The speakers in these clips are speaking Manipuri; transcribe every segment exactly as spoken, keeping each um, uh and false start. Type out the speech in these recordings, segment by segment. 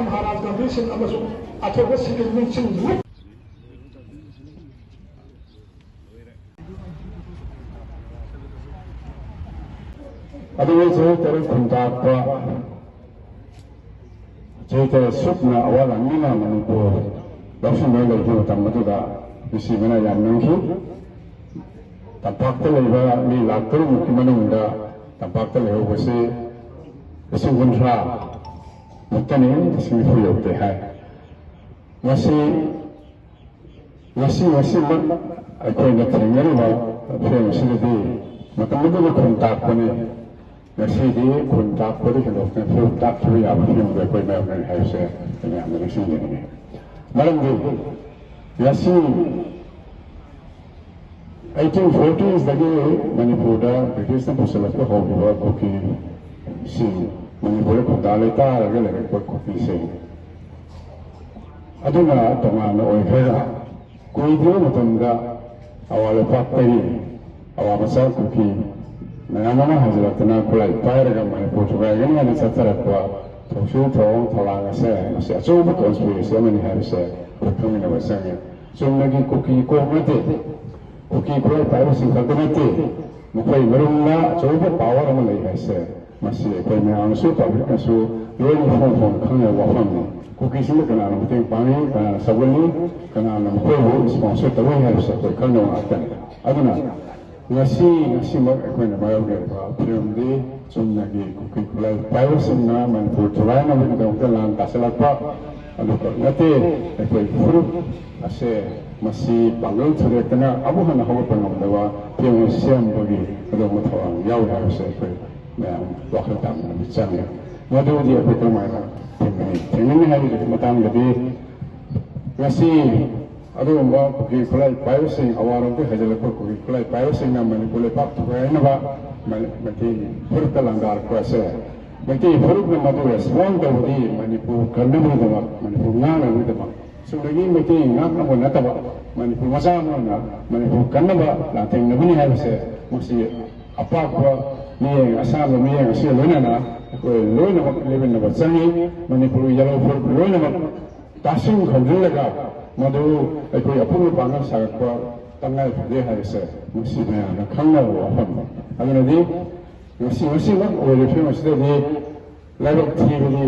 ꯃꯍꯥꯔꯥꯖ ꯒꯥꯟꯙꯤ ꯁꯤꯡ ꯑꯃꯁꯨꯡ ꯑꯊꯧꯕ ꯁꯤꯚꯤꯜ ꯃꯤꯁꯤꯡꯕꯨ ꯑꯗꯨꯒ ꯆꯍꯤ ꯇꯔꯨꯛ ꯈꯨꯟꯇꯥꯛꯄ, ꯆꯍꯤ ꯇꯔꯦꯠ ꯁꯨꯞꯅ ꯑꯋꯥ ꯂꯥꯡꯃꯤꯅ ꯃꯅꯤꯄꯨꯔ ꯂꯧꯁꯤꯟꯗꯨꯅ ꯂꯩꯈꯤꯕ ꯃꯇꯝ ꯑꯗꯨꯗ ꯅꯨꯡꯁꯤꯕꯅ ꯌꯥꯝ ꯅꯨꯡꯈꯤ꯫ ꯇꯝꯄꯥꯛꯇ ꯂꯩꯕ ꯃꯤ ꯂꯥꯈ ꯇꯔꯨꯛꯃꯨꯛꯀꯤ ꯃꯅꯨꯡꯗ ꯇꯝꯄꯥꯛꯇ ꯂꯩꯍꯧꯕꯁꯤ ꯂꯤꯁꯤꯡ ꯀꯨꯟꯊ꯭ꯔꯥ ꯃꯨꯛꯇꯅꯤ, ꯂꯤꯁꯤꯡ ꯅꯤꯐꯨ ꯌꯧꯗꯦ ꯍꯥꯏ꯫ ꯃꯁꯤ ꯉꯁꯤ, ꯉꯁꯤꯃꯛ ꯑꯩꯈꯣꯏꯅ ꯊꯦꯡꯅꯔꯤꯕ ꯐꯤꯕꯝ ꯑꯁꯤꯗꯗꯤ ꯃꯇꯝ ꯑꯗꯨꯒꯤ ꯈꯨꯟ ꯇꯥꯛꯄꯅꯤ꯫ ꯉꯁꯤꯗꯤ ꯈꯨꯟ ꯇꯥꯛꯄꯗ ꯍꯦꯟꯗꯣꯛꯇꯅ ꯐꯤꯕꯝ ꯇꯥꯛꯈꯤꯕ ꯌꯥꯕ ꯐꯤꯕꯝꯗ ꯑꯩꯈꯣꯏ ꯃꯌꯥꯝ ꯂꯩ ꯍꯥꯏꯕꯁꯦ ꯑꯩꯅ ꯌꯥꯝꯅ ꯅꯤꯡꯁꯤꯡꯖꯅꯤꯡꯉꯤ꯫ ꯃꯔꯝꯗꯤ ꯉꯁꯤ ꯑꯩꯠꯇꯤꯟ ꯐꯣꯔꯇꯤꯁꯇꯒꯤ ꯃꯅꯤꯄꯨꯔꯗ ꯕ꯭ꯔꯤꯇꯤꯁꯅ ꯄꯨꯁꯤꯜꯂꯛꯄ ꯍꯧꯈꯤꯕ ꯀꯨꯀꯤꯁꯤꯡ, ꯃꯅꯤꯄꯨꯔꯗ ꯈꯨꯟꯗꯥ ꯂꯩꯇꯥꯔꯒ ꯂꯩꯔꯛꯄ ꯀꯨꯀꯤꯁꯤꯡ ꯑꯗꯨꯅ ꯇꯣꯉꯥꯟꯅ ꯑꯣꯏꯈ꯭ꯔꯒ, ꯀꯨꯏꯗ꯭ꯔꯤꯕ ꯃꯇꯝꯗ ꯑꯋꯥ ꯂꯩꯄꯥꯛꯇꯒꯤ ꯑꯋꯥ ꯃꯆꯥ ꯀꯨꯀꯤ ꯃꯌꯥꯝ ꯑꯃ ꯍꯟꯖꯤꯜꯂꯛꯇꯨꯅ ꯈꯨꯠꯂꯥꯏ ꯄꯥꯏꯔꯒ ꯃꯅꯤꯄꯨꯔ ꯊꯨꯒꯥꯏꯒꯅꯤ ꯍꯥꯏꯅ ꯆꯠꯊꯔꯛꯄ ꯊꯧꯁꯤꯜ ꯊꯧꯑꯣꯡ ꯊꯧꯔꯥꯡ ꯑꯁꯦ ꯃꯁꯤ ꯑꯆꯧꯕ ꯀꯟꯁꯄꯤꯔꯦꯁꯤ ꯑꯃꯅꯤ ꯍꯥꯏꯕꯁꯦ ꯑꯩꯈꯣꯏ ꯈꯪꯃꯤꯟꯅꯕ ꯆꯪꯉꯤ꯫ ꯆꯨꯝꯅꯒꯤ ꯀꯨꯀꯤ ꯀꯣꯛ ꯅꯠꯇꯦ, ꯀꯨꯀꯤ ꯈꯨꯠꯂꯥꯏ ꯄꯥꯏꯕꯁꯤꯡ ꯈꯛꯇ ꯅꯠꯇꯦ, ꯃꯈꯣꯏ ꯃꯔꯨꯝꯗ ꯑꯆꯧꯕ ꯄꯥꯋꯔ ꯑꯃ ꯂꯩ ꯍꯥꯏꯁꯦ ꯃꯁꯤ ꯑꯩꯈꯣꯏ ꯃꯌꯥꯝꯅꯁꯨ, ꯄꯕ꯭ꯂꯤꯛꯅꯁꯨ ꯂꯣꯏꯅ ꯐꯣꯡ ꯐꯣꯡꯅ ꯈꯪꯅꯕ ꯋꯥꯐꯝꯅꯤ꯫ ꯀꯨꯀꯤꯁꯤꯡꯗ ꯀꯅꯥꯅ ꯃꯇꯦꯡ ꯄꯥꯡꯏ, ꯀꯅꯥꯅ ꯁꯧꯒꯠꯂꯤ, ꯀꯅꯥꯅ ꯃꯈꯣꯏꯕꯨ ꯁ꯭ꯄꯣꯟꯁꯔ ꯇꯧꯏ ꯍꯥꯏꯕꯁꯤ ꯑꯩꯈꯣꯏ ꯈꯪꯅꯕ ꯉꯥꯛꯇꯅꯤ꯫ ꯑꯗꯨꯅ ꯉꯁꯤ, ꯉꯁꯤꯃꯛ ꯑꯩꯈꯣꯏꯅ ꯃꯥꯌꯣꯛꯅꯔꯤꯕ ꯐꯤꯕꯝꯗꯤ ꯆꯨꯝꯅꯒꯤ ꯀꯨꯀꯤ ꯈꯨꯠꯂꯥꯏ ꯄꯥꯏꯕꯁꯤꯡꯅ ꯃꯅꯤꯄꯨꯔ ꯊꯨꯒꯥꯏꯅꯕꯒꯤꯗꯃꯛꯇ ꯂꯥꯟ ꯇꯥꯁꯤꯜꯂꯛꯄ ꯑꯗꯨꯈꯛ ꯅꯠꯇꯦ, ꯑꯩꯈꯣꯏ ꯐꯨꯔꯨꯞ ꯑꯁꯦ ꯃꯁꯤ ꯄꯥꯡꯒꯜ ꯊꯨꯗꯦꯛꯇꯅ ꯑꯃꯨꯛ ꯍꯟꯅ ꯍꯧꯒꯠꯄ ꯉꯝꯗꯕ ꯐꯤꯕꯝ ꯁꯦꯝꯕꯒꯤ ꯑꯗꯨꯒꯨꯝꯕ ꯊꯧꯔꯥꯡ ꯌꯥꯎꯔꯤ ꯍꯥꯏꯕꯁꯦ ꯑꯩꯈꯣꯏ ꯃꯌꯥꯝ ꯋꯥꯈꯜ ꯇꯥꯃꯤꯟꯅꯕ ꯆꯪꯉꯤ꯫ ꯃꯗꯨꯗꯤ ꯑꯩꯈꯣꯏ ꯀꯔꯝꯍꯥꯏꯅ ꯊꯦꯡꯅꯅꯤ? ꯊꯦꯡꯅꯅꯤ ꯍꯥꯏꯕꯒꯤ ꯃꯇꯥꯡꯗꯗꯤ ꯉꯁꯤ ꯑꯗꯨꯒꯨꯝꯕ ꯀꯨꯀꯤ ꯈꯨꯠꯂꯥꯏ ꯄꯥꯏꯕꯁꯤꯡ, ꯑꯋꯥꯔꯣꯝꯗꯒꯤ ꯍꯩꯖꯤꯜꯂꯛꯄ ꯀꯨꯀꯤ ꯈꯨꯠꯂꯥꯏ ꯄꯥꯏꯕꯁꯤꯡꯅ ꯃꯅꯤꯄꯨꯔ ꯂꯩꯄꯥꯛ ꯊꯨꯒꯥꯏꯅꯕ ꯃ-, ꯃꯩꯇꯩ ꯐꯨꯔꯨꯞꯇ ꯂꯥꯟꯗꯥꯔꯛꯄ ꯑꯁꯦ, ꯃꯩꯇꯩ ꯐꯨꯔꯨꯞꯅ ꯃꯗꯨ ꯔꯦꯁꯄꯣꯟ ꯇꯧꯕꯗꯤ ꯃꯅꯤꯄꯨꯔ ꯀꯟꯅꯕꯒꯤꯗꯃꯛ, ꯃꯅꯤꯄꯨꯔ ꯉꯥꯛꯅꯕꯒꯤꯗꯃꯛ, ꯆꯨꯝꯅꯒꯤ ꯃꯩꯇꯩ ꯉꯥꯛꯅꯕ ꯅꯠꯇꯕ ꯃꯅꯤꯄꯨꯔ ꯃꯆꯥ ꯑꯃ ꯑꯣꯏꯅ ꯃꯅꯤꯄꯨꯔ ꯀꯟꯅꯕ ꯂꯥꯟꯊꯦꯡꯅꯕꯅꯤ ꯍꯥꯏꯕꯁꯦ ꯃꯁꯤ ꯑꯄꯥꯛꯄ ꯃꯤꯠꯌꯦꯡ, ꯑꯁꯥꯡꯕ ꯃꯤꯠꯌꯦꯡ ꯑꯁꯤꯒ ꯂꯣꯏꯅꯅ ꯑꯩꯈꯣꯏ ꯂꯣꯏꯅꯃꯛ ꯂꯦꯞꯃꯤꯟꯅꯕ ꯆꯪꯉꯤ꯫ ꯃꯅꯤꯄꯨꯔꯒꯤ ꯌꯦꯜꯂꯣ ꯐꯨꯔꯨꯞ ꯂꯣꯏꯅꯃꯛ ꯇꯥꯁꯤꯟ ꯈꯣꯝꯖꯤꯜꯂꯒ ꯃꯗꯨ ꯑꯩꯈꯣꯏ ꯑꯄꯨꯟꯕ ꯄꯥꯡꯒꯜ ꯁꯥꯒꯠꯄ ꯇꯉꯥꯏ ꯐꯗꯦ ꯍꯥꯏꯕꯁꯦ ꯃꯁꯤ ꯃꯌꯥꯝꯅ ꯈꯪꯅꯕ ꯋꯥꯐꯝꯅꯤ꯫ ꯑꯗꯨꯅꯗꯤ ꯉꯁꯤ, ꯉꯁꯤꯃꯛ ꯑꯣꯏꯔꯤꯕ ꯐꯤꯕꯝ ꯑꯁꯤꯗꯗꯤ ꯂꯥꯏꯕꯛ ꯊꯤꯕꯗꯤ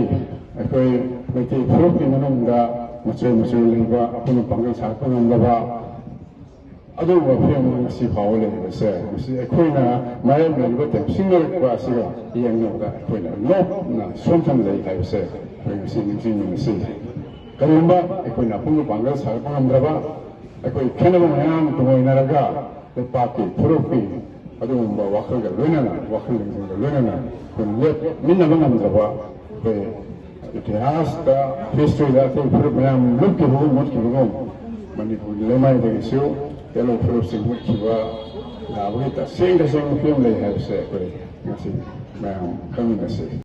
ꯑꯩꯈꯣꯏ ꯃꯩꯇꯩ ꯐꯨꯔꯨꯞꯀꯤ ꯃꯅꯨꯡꯗ ꯃꯆꯣꯏ ꯃꯆꯣꯏ ꯂꯩꯕ ꯑꯄꯨꯟꯕ ꯄꯥꯡꯒꯜ ꯁꯥꯒꯠꯄ ꯉꯝꯗꯕ ꯑꯗꯨꯒꯨꯝꯕ ꯐꯤꯕꯝ ꯉꯁꯤ ꯐꯥꯎꯕ ꯂꯩꯔꯤꯕꯁꯦ, ꯃꯁꯤ ꯑꯩꯈꯣꯏꯅ ꯃꯥꯌꯣꯛꯅꯔꯤꯕ ꯇꯦꯝꯁꯤꯡꯅꯔꯛꯄ ꯑꯁꯤꯒ ꯌꯦꯡꯅꯕꯗ ꯑꯩꯈꯣꯏꯅ ꯅꯣꯞꯅ ꯁꯣꯟꯊꯅ ꯂꯩ ꯍꯥꯏꯕꯁꯦ ꯑꯩꯈꯣꯏ ꯉꯁꯤ ꯅꯤꯡꯁꯤꯡꯃꯤꯟꯅꯁꯤ꯫ ꯀꯔꯤꯒꯨꯝꯕ ꯑꯩꯈꯣꯏꯅ ꯑꯄꯨꯟꯕ ꯄꯥꯡꯒꯜ ꯁꯥꯒꯠꯄ ꯉꯝꯗ꯭ꯔꯕ, ꯑꯩꯈꯣꯏ ꯈꯦꯠꯅꯕ ꯃꯌꯥꯝ ꯇꯨꯡꯑꯣꯏꯅꯔꯒ ꯂꯩꯄꯥꯛꯀꯤ ꯐꯨꯔꯨꯞꯀꯤ ꯑꯗꯨꯒꯨꯝꯕ ꯋꯥꯈꯜꯒ ꯂꯣꯏꯅꯅ, ꯋꯥꯈꯜ ꯂꯤꯡꯖꯦꯜꯒ ꯂꯣꯏꯅꯅ ꯑꯩꯈꯣꯏ ꯂꯦꯞꯃꯤꯟꯅꯕ ꯉꯝꯗꯕ, ꯑꯩꯈꯣꯏ ꯏꯇꯤꯍꯥꯁꯇ, ꯍꯤꯁꯇ꯭ꯔꯤꯗ ꯑꯇꯩ ꯐꯨꯔꯨꯞ ꯃꯌꯥꯝ ꯂꯨꯞꯈꯤꯕꯒꯨꯝ ꯃꯨꯠꯈꯤꯕꯒꯨꯝ ꯃꯅꯤꯄꯨꯔꯒꯤ ꯂꯩꯃꯥꯏꯗꯒꯤꯁꯨ ꯌꯦꯜꯂꯣ ꯐꯨꯔꯨꯞꯁꯤꯡ ꯃꯨꯠꯈꯤꯕ ꯌꯥꯕꯒꯤ ꯇꯁꯦꯡ ꯇꯁꯦꯡꯕ ꯐꯤꯕꯝ ꯂꯩ ꯍꯥꯏꯕꯁꯦ ꯑꯩꯈꯣꯏ ꯉꯁꯤ ꯃꯌꯥꯝ ꯈꯪꯃꯤꯟꯅꯁꯤ꯫